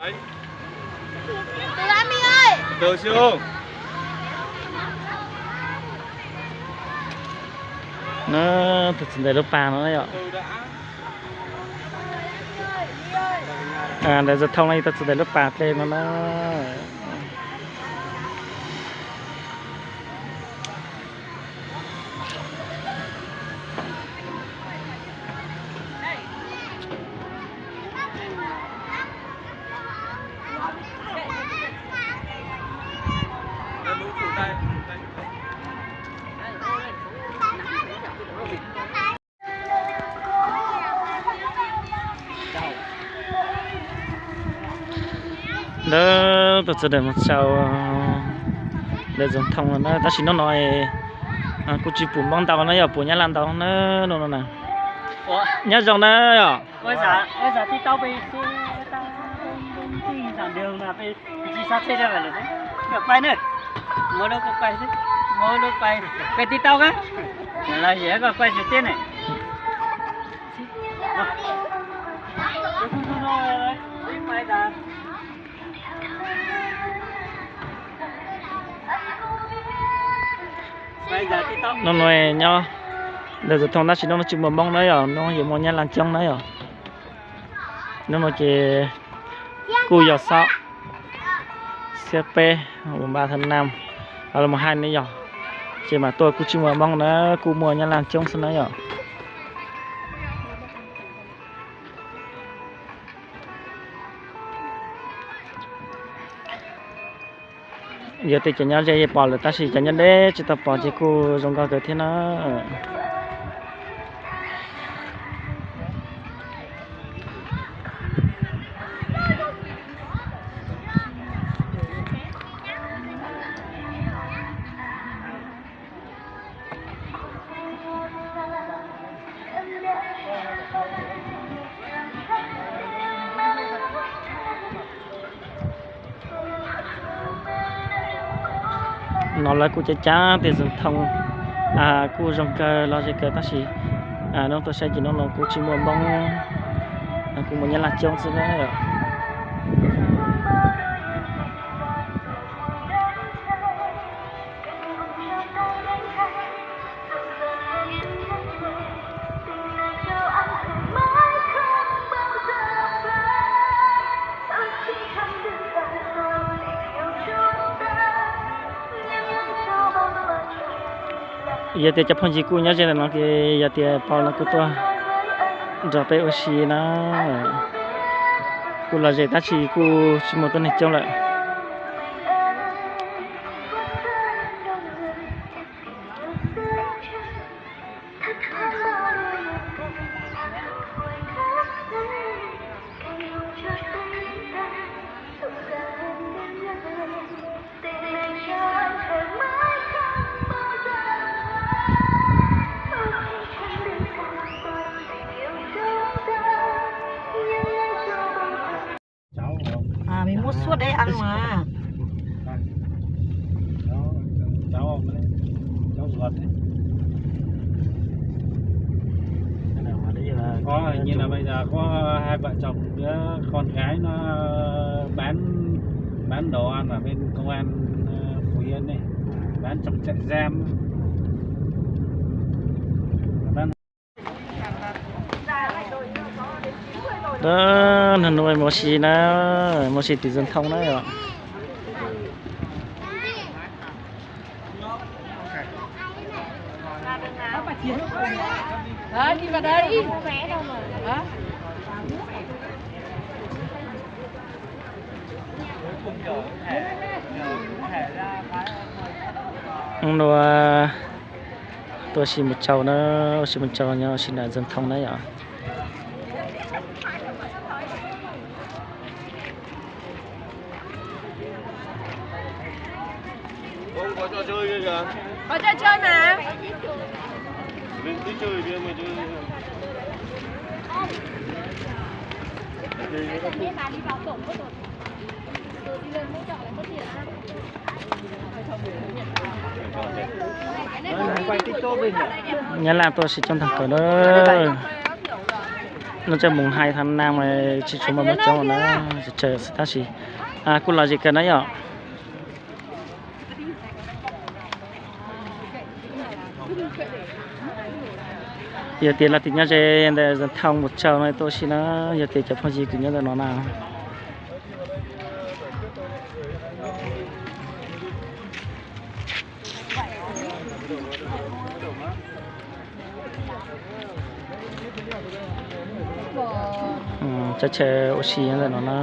Tus txiv ntais lub pas no yom. Ntawm zos Thoo no yog tus txiv ntais lub pas dlej no na. Ntawd tus txiv ntais mus txog ntawm zos Thoo no na, tab sis hnub no kuj tsis pum Hmoob ntau na, yog pum Nyab Laj ntau na hnub no na. Nyob zoo na yom. Hnub no nyob ntawm zos Thoo tab sis hnub no tsis muaj Hmoob na yom, hnub no yuav muaj Nyab Laj coob na yom. Hnub no ces kuj yog xob xiab peb uas npaj thaj nam los mus hais ne yom, ces mas tuaj kuj tsis muaj Hmoob na, kuj muaj Nyab Laj coob xwb na yom. Yog tias cov nyob ze yeej pom lawm tab sis cov nyob deb tsis tau pom ces kuj zoo nkauj kawg thiab na. No lawv kuj cav cav tias zos Thoo kuj zoo kawg los ze kawg tab sis hnub tuaj saib ces hnub no kuj tsis muaj Hmoob, kuj muaj Nyab Laj coob xwb na. Yog tias cov phooj ywg kuj nyob ze ntawm no ces yog tias pom no kuj tuaj nrog peb ua si na. Kuj los ze tab sis kuj tsis muaj tuaj neeg coob lawm. Mình mua suốt đấy ăn mà. Có hình như là bây giờ có hai vợ chồng đứa con gái nó bán bán đồ ăn ở bên công an, ờ, Phú Yên này, bán trong trại giam. Bán Hnub no mus ua si na, mus ua si tim zos Thoo na yom. Hnub no tuaj ua si mus tsaus na, ua si mus tsaus nyob ua si nram zos Thoo na yom. Nyab Laj tuaj ua si coob tag kawg na. No tseem mus hais tham na mas tsis tshua muaj coob na, tsawg tsawg xwb tab sis kuj lom zem kawg na yom. Yog tias leej twg nyob ze ntawm Thoj Mus Tsau no tuaj ua si na, yog tias cov phooj ywg kws nyob ntawm no na. Cov chaw ua si nyob ntawm no na.